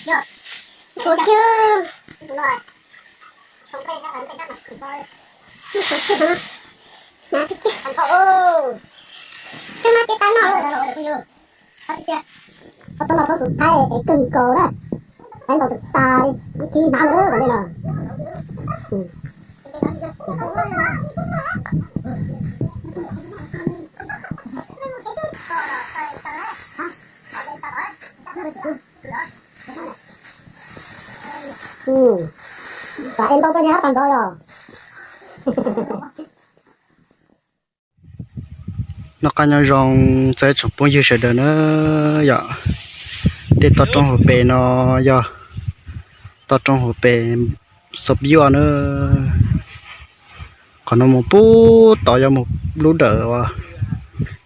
Tau tau los tau sum thaib es kawg nkaus na, thaib ntau tas tas li, kib hnav lawm nej los. Tam es ntau tau yog hab tag nrho yog. Noj qab nyob zoo txog tsoom phooj ywg sawv daws na yom. Tej toj roob hauv pes no yog toj roob hauv pes Xos Yuaj na. Qhov no mus pub tod yog mus lub dawm uas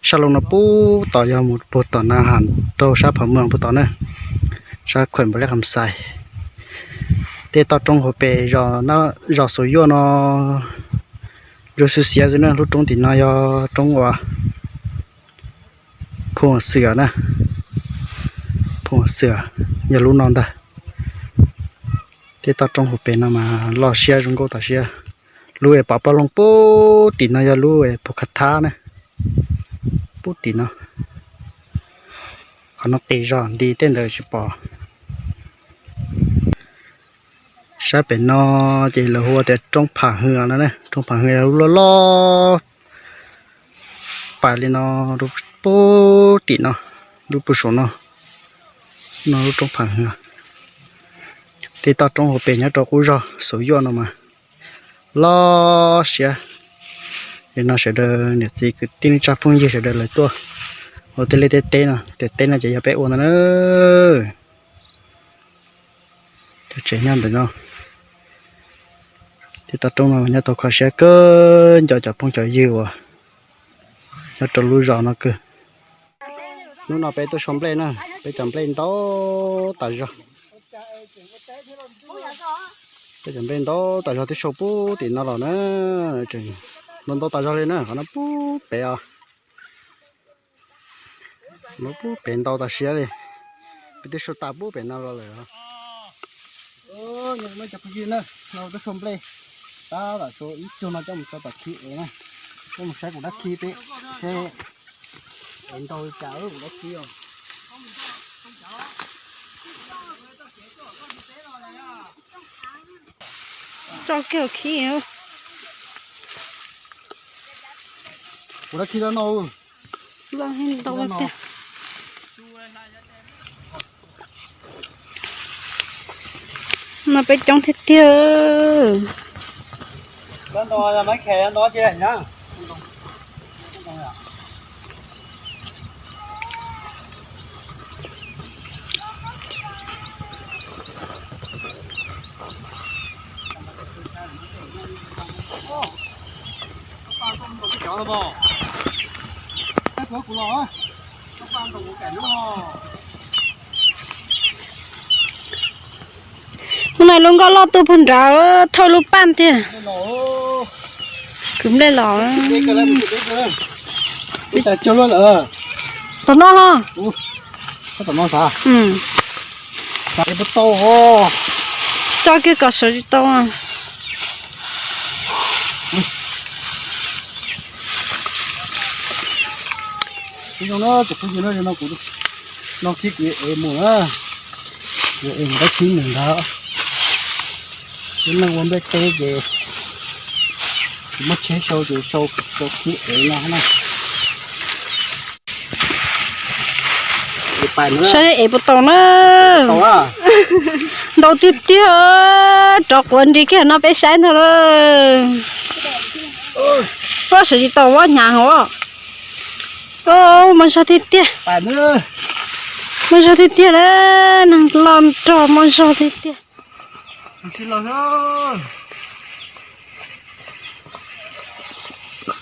sab laj no pub tod yog mus puag tom na has rau sab Pham Maj puag tod na, sab Khuam Npam Lej Kham Xais. Tej toj roob hauv pes zos Xos Yuaj no zoo xwb xiav xwb na. Lub roob tim no yog roob uas Phu Xwm na, Phu Xwm yog lub no ntag. Tej toj roob hauv pes no mas loj siab zoo nkauj tas siab. Lub es pov plaub loog pub tim no yog lub es Phu Kha Thab na, pub tim no. Qhov no qis zog nti tej ntawd tsis pom. Sab pem no ces lawv hu ua tias roob Pham Hwm no, roob Pham Hwm lub loj loj pais li no rau pub tim no, rau puag saum no, no lub roob Pham Hwm. Tej toj roob hauv pes nyob rau qub zos Xos Yuaj no mas loj siab. Yog no sawv daws niam txiv kwv tij neej tsa phooj ywg sawv daws lawv tuaj ua tej liaj tej teb no, tej teb no ces yog peb ua ntag na. Cov tsev nyob ntawm no, tej toj roob no nyob tau kho siab kawg nco cov phooj cov ywg uas nyob rau lub zos no kawg. Hnub no peb tuaj sau nplej na, peb cov nplej ntau tas zog. Peb cov nplej ntau tas zog twb sau pub tim no los na. Ntau ntau tas zog li na, qhov no pub pem os. No pub pem ntau tas siab li. Peb twb sau tas pub pem no los lawm. Cov phooj ywg na, no tuaj sau nplej, tab tom sau ib tug no coj mus tso tom khi ev na. Coj mus saib kuv dab khi peb seb ev ntau li cas kuv dab khi os. Tso kiag khi. Kuv dab khi loj no. Loj heev ntau tiag. No peb coob tiag tiag. Hnub no lub nkoj loj tuaj puag nrad thauj lub paj tiag. Kwv nplej los. Tom no ho. Tso kiag kom sawv tsis tau. Ib zoo na, cov phooj ywg na, no kuv no khib kuv ev mus na, kuv ev mus dab khib mus ntag. Cov neeg ua nplej teb ces kuv muab tsheb sau ces sau sau khib ev no na. Saib ev puas tau na. Ntau tiag tiag, rov quav nti kiag no peb saib ntag lauj. Ua sawv tsis tau, ua hnyav hov. Muaj zog tiag tiag. Muaj zog tiag tiag na, neeg loj nrog muaj zog tiag tiag.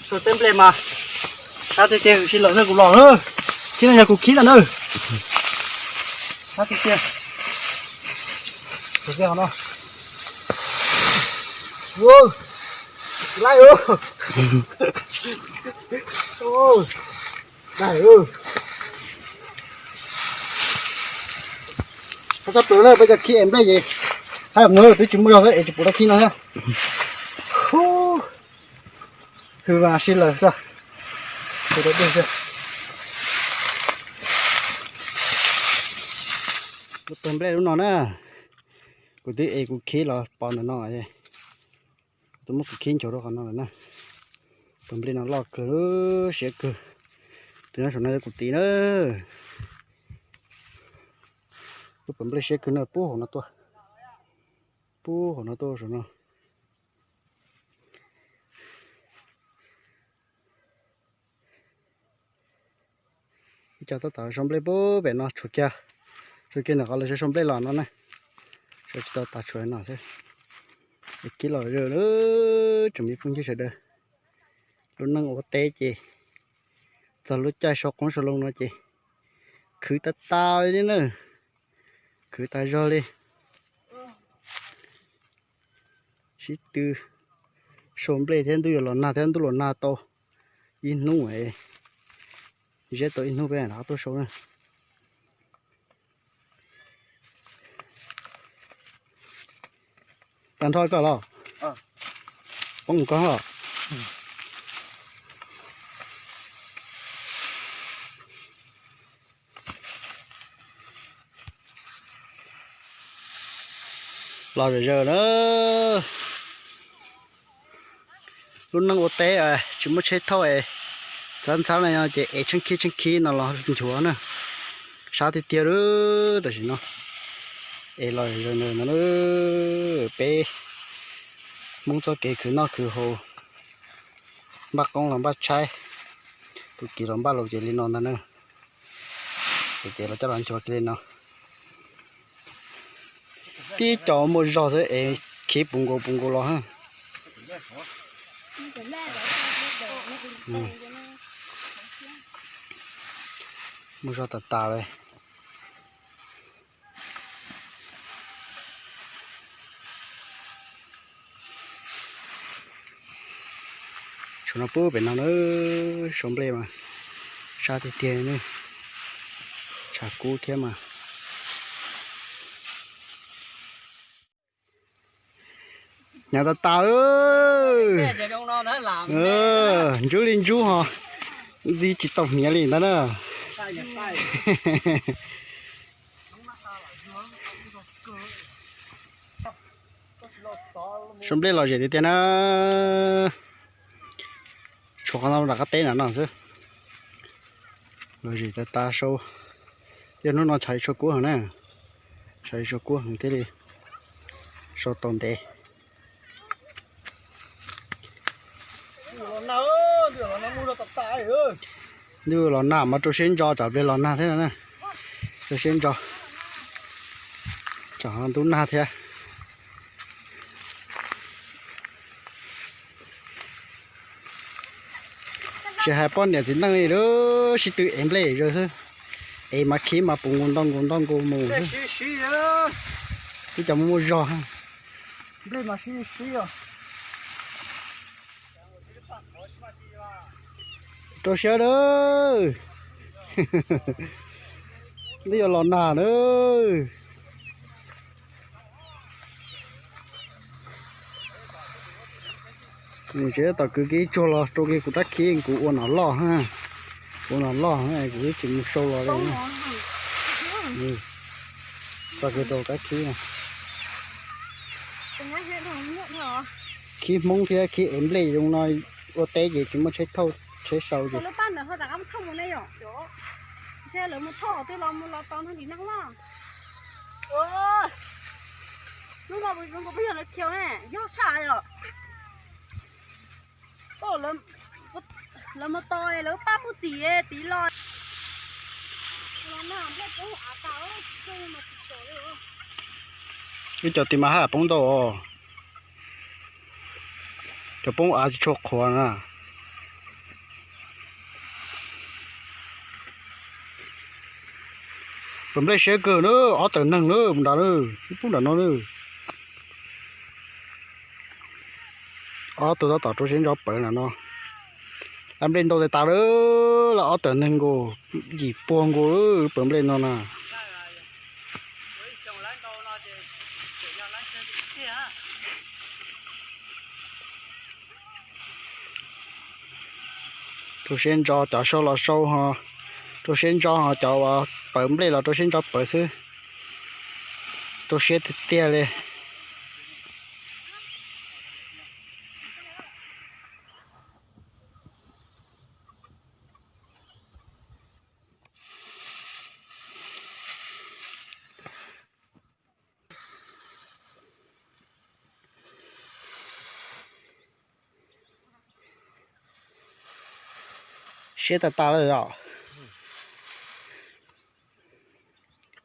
Sau teb nplej mas sab tiag tiag, hwm sij los xwb kuv los na. Khib no yog kuv khib ntag na. Sab tiag tiag. Tus tiag qhov no. Laij, laij. Txhob plaws na, peb cov khib es nplej ces, hab, twb tsis muaj zog xwb es tsis pum tau khib no thiab. Hwj vas sib laws xwb. Tus nplej lub no na, kuv twb es kuv khib los pov ntawm no. Tus muab kuv khib nchuav rau qhov no lawm na. Tus nplej no loj kawg, siab kawg. Tus nyob saum no yog kuv txiv na. Lub pawg nplej siab kawg no, pub hauv no tuaj. Pub hauv no tuaj saum no. Ib co tab tom sau nplej pub pem no tshuav kiag, tshuav kiag ntawm qhov lawv sau nplej los no na. Sawv tsis tau tas tshuav no xwb. Es kib los zog na, tsoom me phooj ywg sawv daws. Lub neej ua teb ces txog lub caij sau qoob sau loo no ces khwv tas tas li na. Khwv tas zog li. Sib tw sau nplej thiab ntuj yuav los nag thiab ntuj los nag tau ib hnub, ziab tau ib hnub peb rov qab tuaj sau na. Tag nrho koj los? Poob koj. Los zom zaws na. Lub neej ua teb tsis muaj tsheb thauj es, txhab ntxhab no ces es tsheej khib tsheej khib no los nchuav na. Sab tiag tiag lawm tam sim no. Es los zom zaws no, peb Hmoob txoj kev khwv noj khwv haus, npaj qoob los npaj tshaib, tus kis los npaj los ces li no ntag na. Ces los coj los nchuav kiag li no. Tib co muaj zog xwb es khiv puv nkaus puv nkaus los. Muaj zog tas tas li. Tshuav no pub pem no na, sau nplej mas sab tiag tiag ne, tshav kub thiab mas. Hnyav tas tas lawm. Ntsub li ntsub ho, ntxi tsis tau hniav li ntag na. Sau nplej lom zem tiag tiag na. Tshuav qhov no rov qab teb na no xwb. Lom zem tas tas sau. Yog hnub no tshav tsis tshua kub heev na, tshav tsis tshua kub heev thiaj li sau tau ntev. Ntuj los nag mas rau siab ntso, tsam pliag los nag thiab na. Rau siab ntso, tsam ntub nag thiab. Tsis hais poj niam txiv neej li, sib tw ev nplej zog xwb. Ev mas khib mas puv nkaus ntau nkaus ntau nkaus mus xwb. Ib co muaj muaj zog. Rau siab lawm. Twb yuav los nag na. Nws tsev tom kwv kev tsuag los rau kev kuv rab khib kuv ua nom loj, kuv ua nom loj kuv tsis mus sau los li. Tso kiag rau rab khib. Khib Hmoob thiab khib ev nplej zoo no ua teb ces tsis muaj tsheb thauj tsheb sau ces. Lawv mus tos lawv pab mus tim tid los. Ib co tis mas haj poob ntau os. Cov poob av tsis tshua qhuav na. Pawg nplej siab kawg na, ob tawm neeg na, nram na, ib pub nram no na. Ob tug tab tom rau siab ntso pawv nram no. Lawv nplej ntau tas tas lawm, lawv ob tawm neeg nkaus, yim puag nkaus lawm pawg nplej no na. Rau siab ntso cov sau los sau ho, rau siab ntso ho cov uas pawv nplej los rau siab ntso pawv xwb. Rau siab tiag tiag li. Siab tas tas lawm os.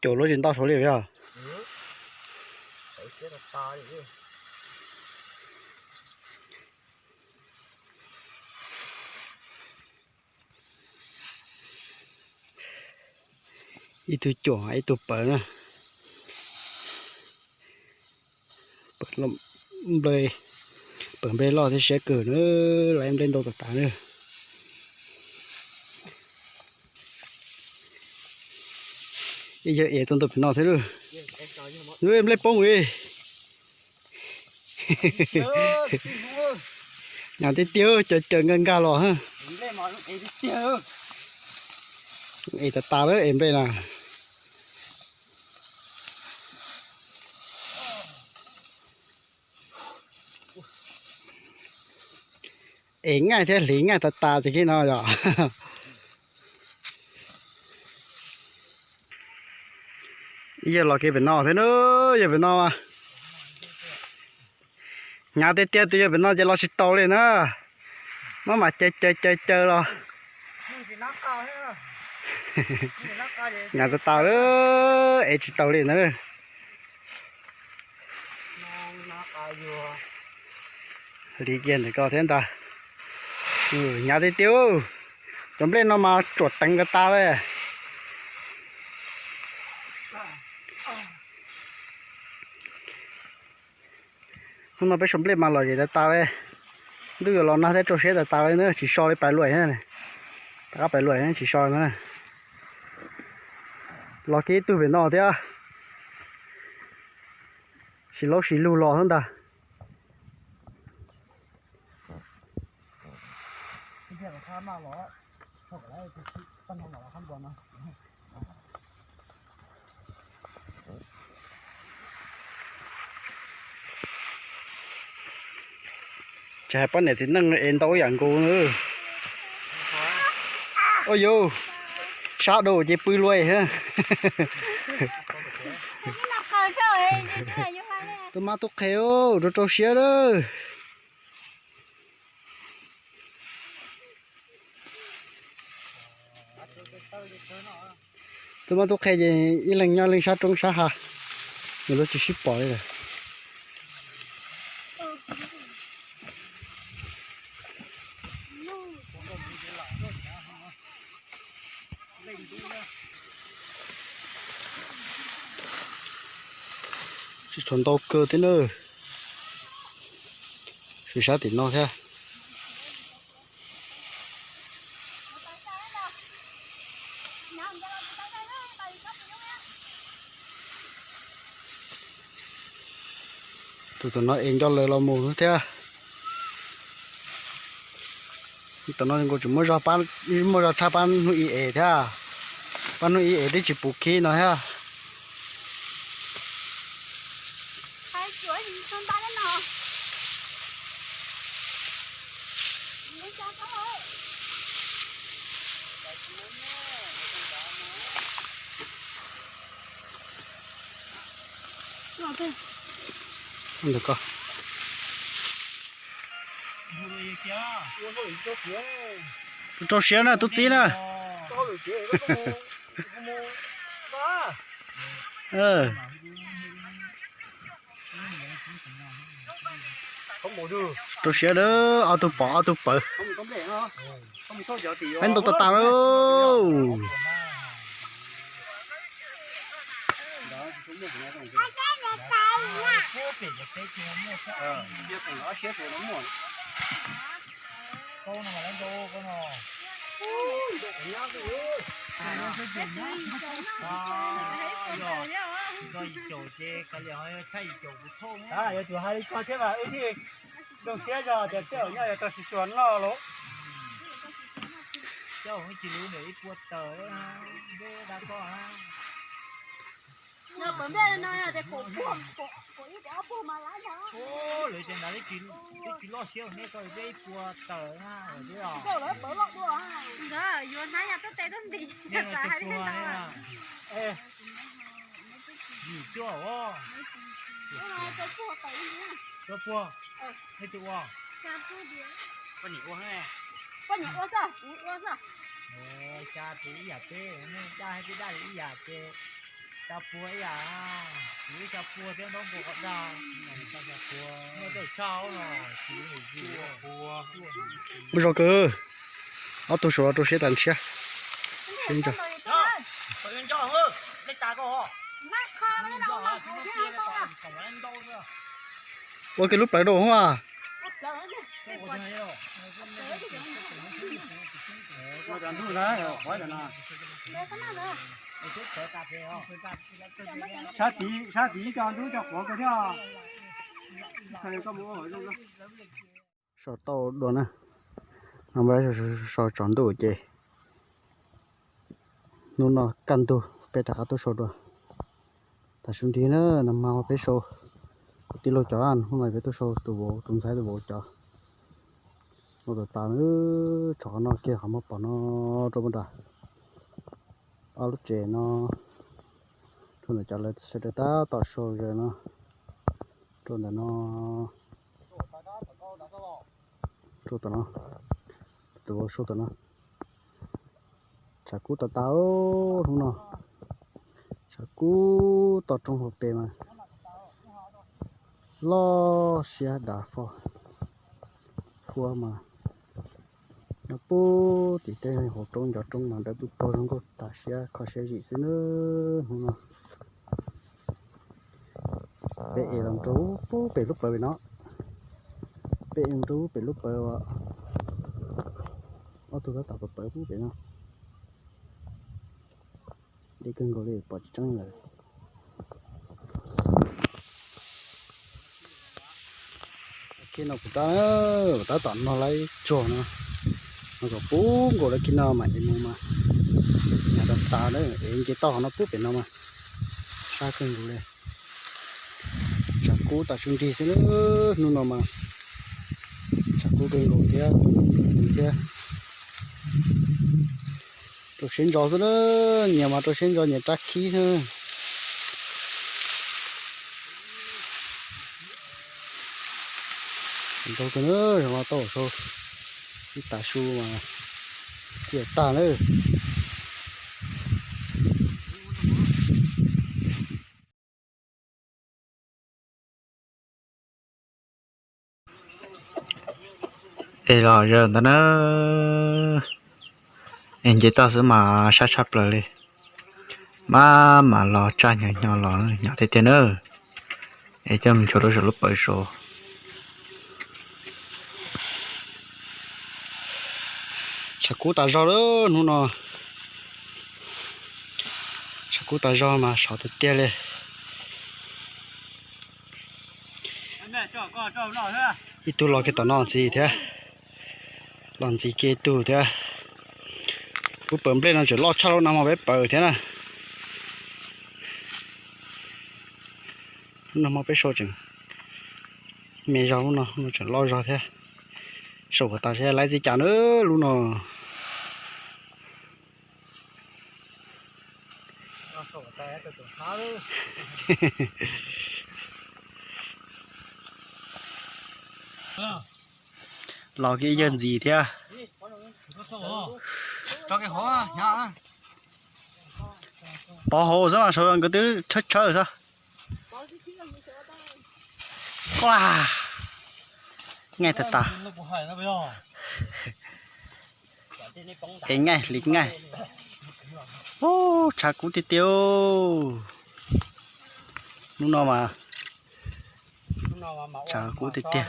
Caum luaj tsis ntau saud li yog. Ib tug cuam ib tug pawv na. Pawv nplej loj thiab siab kawg na, lawv nplej ntau tas tas na. Ib yawg ev tau ntau pem no thiab lawm. Nplej poob li. Hnyav tiag tiag, caws caws nkag nkag los. Ev tas tas lawm ev nplej na. Ev ngaij thiab hliv ngaij tas tas ces kiag no yom. Ib yawg los kiag pem no thiab na, yawg pem no mas hnyav tiag tiag, tus yawg pem no ces los tsis taus li na. Maj mam caws caws caws caws los hnyav tas tas lawm, ev tsis taus li na. Hliv kiag ntawm ko thiab ntag. Hnyav tiag tiag, cov nplej no mas tsuam teev tas tas li. Hnub no peb sau nplej mas lom zem tas tas li. Ntuj yuav los nag thiab rau siab tas tas li na, tsis so li pais luam, rov qab pais luam tsis so na. Los kiag ib tug pem no thiab. Sis laub sis lug los xwb ntag. Tsis hais poj niam txiv neej es ntau ib yam nkaus na. Ua yus sab dhau ces pw luaj. Tub mab tub qhe, rau rau siab lawm. Tub mab tub qhe ces ib leeg nyob leej sab roob sab hav, nws lub tsis sib pom li lawm. Tsis tshua ntau kawg thiab na. Tsis sab tim no thiab. Tus tom no es nco lawv los mus thiab. Tom no nkaus tseem muaj zog, muaj zog tshaj pab hnub ib es thiab. Pab hnub ib es twb tsis pum khib no thiab. Ntawm ko. Rau siab na tub txib na. Rau siab na, ob tug pom ob tug pawv. Peb ntau tas tas lauj. Yuav tsum hais li ko thiab mas wb thiaj zoo siab zog tias tej zaum nyob yuav tau sib xyuas noj lauj. Lawv tias ntawd twb tsis loj siab nej tau ib puas tawm na. Nkawd yuav hnab yog tuab tes tuab ntim. Yim cuaj os. Cuaj puas. Nej twb ua. Koj niam ua xwb, kuv ua xwb. Xya puas ib yam peb, nej daj thiab peb daj ib yam ces xya puas ib yam, kuv xya puas thiab ntaub npua qhov dag. Nej tau xya puas, nej tau tshaj los kuv yim puas. Ua zoo kawg, ob tug suav rau siab tas ntshiab. Sib ntsib. Ua kiag lub plawv rau hos. Sab tid, sab tid cov ntub cov qhuav kawg thiab. Sau tau dua na, no mas sau tsaus ntuj ces hnub no kaj ntug peb rov qab tuaj sau dua. Tam sim ntawd na, nag hmo peb sau kuv tij laug cov, hnub no peb tuaj sau tus vauv, tus ntxhais tus vauv cov. Ua tas tas, tshuav qhov no kiag qhov muag pom no rau puag nrad. Ob lub tsev no, rau ntawm cov lawv sawv daws tab tom sau zaws no, rau ntawm no, rau tom no, tus vauv sau tom no. Tshav kub tas tas hnub no, tshav kub toj roob hauv pes mas loj siab dav fo huab mas nyob puag tim tej hauv roob ncov roob mas dawb paug zoo nkauj tas siab kho siab zim xwb na hnub no. Peb ev los rau pem lub pawv pem no, peb ev rau pem lub pawv uas ob tug tab tom pawv pem no. Deb kawg nkaus li pom tsis tseeb lawm. Kiag no kuv tab, kuv tab tom no lawv tsuag no, no kom puv nkaus lawv kiag no mas es mus mas, tas tas na es nce toj qhov no puag pem no mas, sab kawg nkaus li. Tshav kub tas su nrig xwb na, hnub no mas tshav kub kawg nkaus thiab, thiab. Rau siab ntso xwb na, nyias mas rau siab ntso nyias rab khib xwb. Ntau kawg na, zaum no tau sau ib tas su mas ciaj tag na. Es los zaum ntawd na, es nce toj xwb mas sab tshaj plaws li. Maj mam los tsaj nyuag nyo los hnyav tiag tiag na. Es coj mus nchuav rau saum lub pawv saud. Tshav kub tas zog lawm hnub no. Tshav kub tas zog mas sov tiag tiag li. Ib tug los kiag tom no ntxiv thiab. Los ntxiv kiag ib tug thiab. Lub pawv nplej no tseem loj tshaj lub nag hmo peb pawv thiab na. Lub nag hmo peb sau tseem me zog, lub no tseem loj zog thiab. Sau kom tas seb laib txij cas na lub no. Los kiag ib yawg ntxiv thiab. Pov hauv xwb mas sawv nkawd twb tshawb tshawb xwb. Ua, ngaij tas tas. Es ngaij hliv ngaij. Ub, tshav kub tiag tiag. Hnub no mas tshav kub tiag tiag.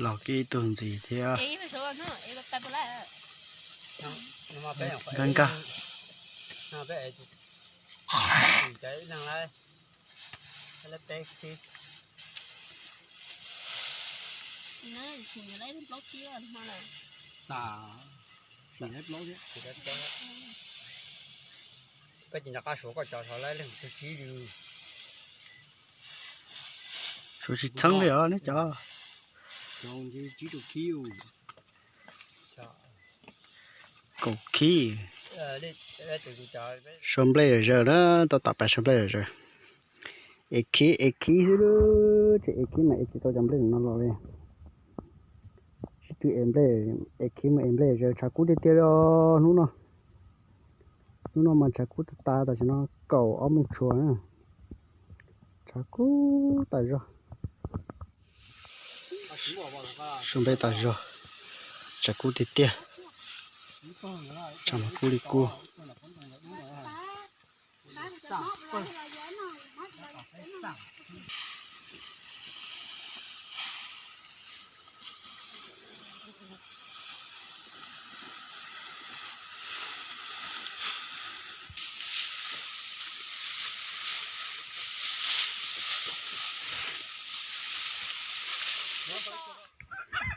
Los kiag ib tug ntxiv thiab. Nkag nkag. Suav tsis txheeb li os neb cov. Kaum khib. Sau nplej zom zaws na, tau tom pas sau nplej zom zaws. Es khib es khib xwb, tseem es khib mas es tsis tau cov nplej no los li. Sib tw es nplej, es khib mus es nplej zom zaws, tshav kub tiag tiag li os hnub no. Hnub no mas tshav kub tas tas, tam sim no kaum ob moos tshuav na. Tshav kub tas zog. Sau nplej tas zog, tshav kub tiag tiag. Tshav mas kub li kub.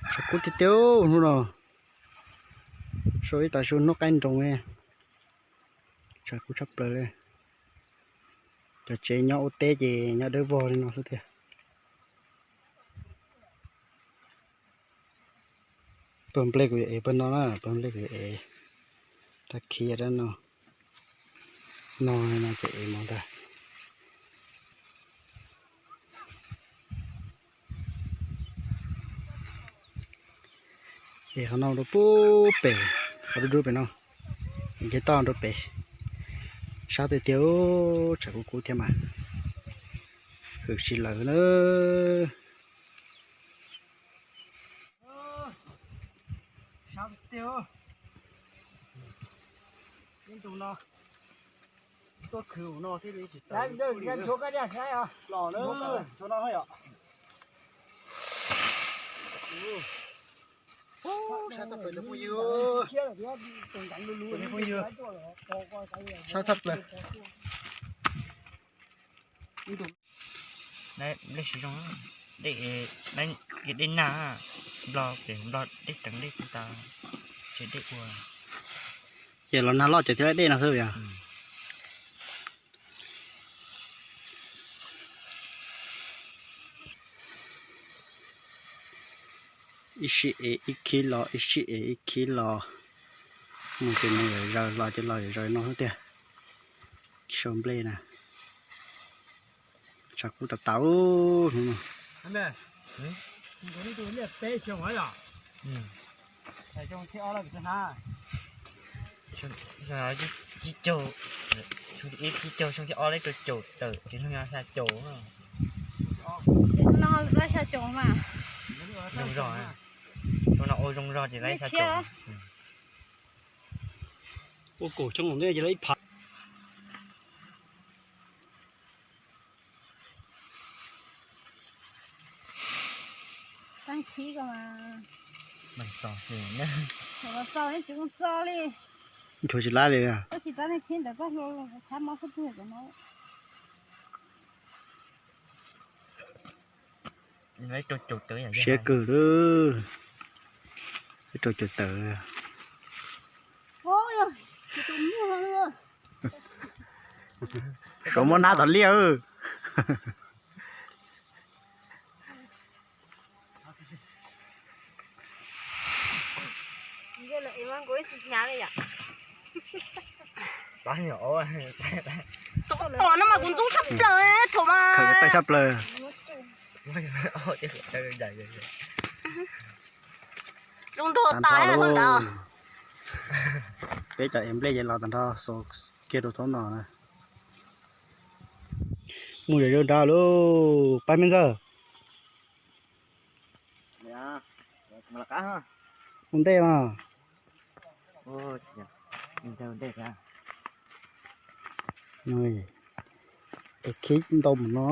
Tshav kub tiag tiag hnub no. Sau ib tag su hnub qaij nroos li. Tshav kub tshaj plaws li. Cov tsev nyob ua teb ces nyob dawb vog li no xwb tiag. Pawg nplej kuv yuav ev pawg no na, pawg nplej kuv yuav ev rab khib rab no. No no ces ev mus ntag. Es qhov no rau pub pem, qhov dub dub pem no, nce toj rau pem. Sab tiag tiag, tshav kub kub thiab mas hwm si lawm na. Sab tiag, ib ntus no tuaj khwv no thiaj li tsis tawv. Los na, tsuav no yom. Sab tshaj plaws cov phooj ywg. Cov phooj ywg, sab tshaj plaws. Nplej siv zoo, dej, dej nag, nplog ces nplog dej teev dej tas, ces dej ua. Ces los nag loj ces thiaj dej no xwb yog. Ib sij ev ib khib los, ib sij ev ib khib los, mus ces mus yam zaws, los ces los yam zaws no xwb tiag. Sau nplej na. Tshav kub tas tas hnub no. Ib caug, xyoo thib ob lawv rau caum tawm, ces hnub no xya caum. Zoo zog, hnub no ua zoo zog ces lawv xya caum. Ua kaum xyoo ntej ces lawv ib phav. Tau khib ko mas. Tau tsis tau li. Nchuav tsis laib li. Siab kawg li. Ib rau caum tawm. Suav muab nab tom liaj. Tom no mas kuv ntxub tshaj plaws thaum mas. Khawb taij tshaj plaws. Zoo nraug tas ntag. Peb cov ev nplej ces los tag nrho xaus kiag rau thaum no na. Mus zom zaws nrad lauj, pab me ntxawg. Ua ntej mas. Es khib ntau mus no,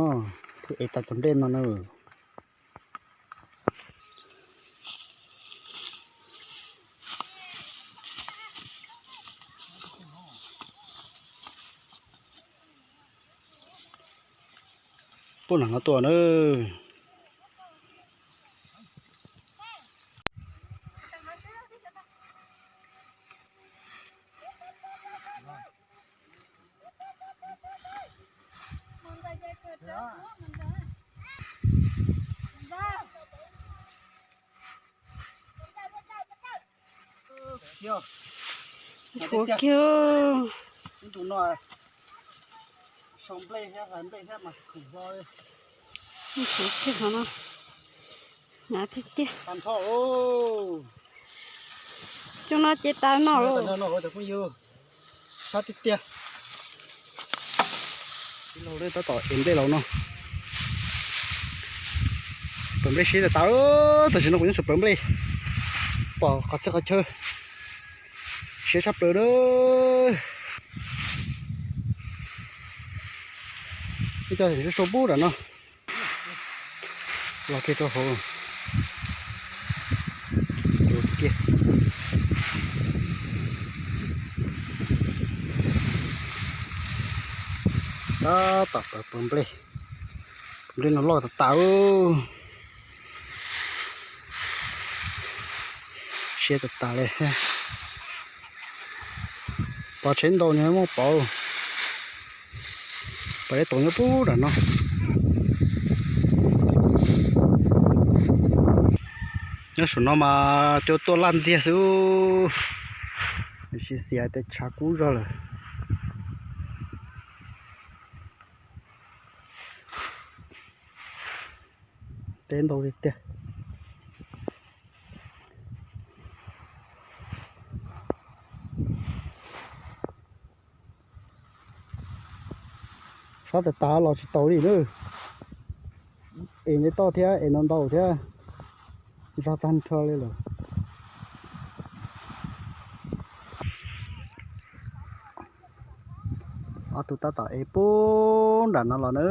thiaj ev tau cov nplej no na. Puag nram no tuaj na. Tshuav kiag. Tshuav kiag qhov no. Hnyav tiag tiag. Xyoo no ces tas noj lawm. Sab tiag tiag. Ib laug tab tom ev nplej los no. Plawv nplej siab tas tas, tam sim no kuv nyob tsum plawv nplej, pom qhov txhia qhov chaw, siab tshaj plaws na. Ib co sau pub nram no. Los kiag rau hauv. Kiag. Tab tom plawv nplej. Nplej no loj tas tas. Siab tas tas li. Pov tsheb ntau nws muaj pov. Pov tsheb toom nyob pub nram no. Nyob saum no mas cua tuaj laj ntxiag xwb. Xiav xiav tej tshav kub zog lawm. Teb ntau tiag tiag. Sab tas tas los tsis taus li na. Es nte toj thiab es no ntau thiab. Zog tag nrho li lawm. Ob tug tab tom ev pub nram no los na.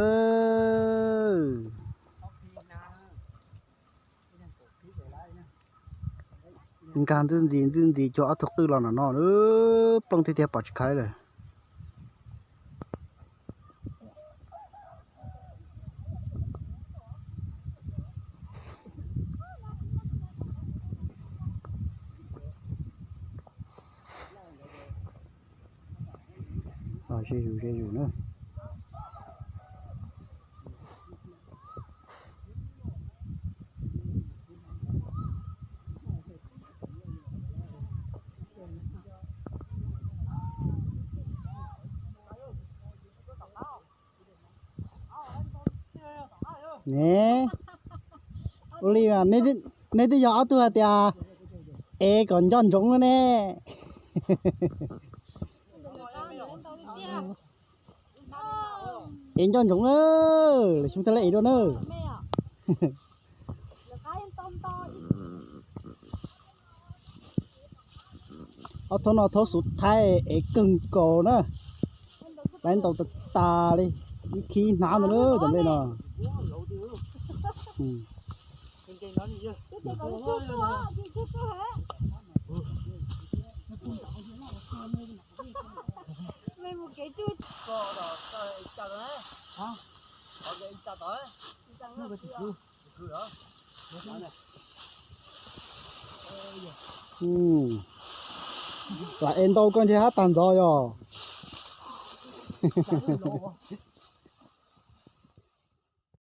Nkag ntxwb ntxis ntxwb ntxis cuag ob tug qwj los nram no, plooj tiag tiag pom tsis khaiv lawm. Ze zus ze zus na. Ne, ua li nej twb yog ob tug hais tias ev kom nco ntsoov ne. Ev nco ntsoov na, lwm xyoo thiaj li ev dua na. Ob thaub no thaub xuv thaib ev kawg nkaus na. Laiv ntau tas tas li, ib khib hnab ntawd na cov nplej no. Lam ev ntau koj ntshe hab tag ntxov yog.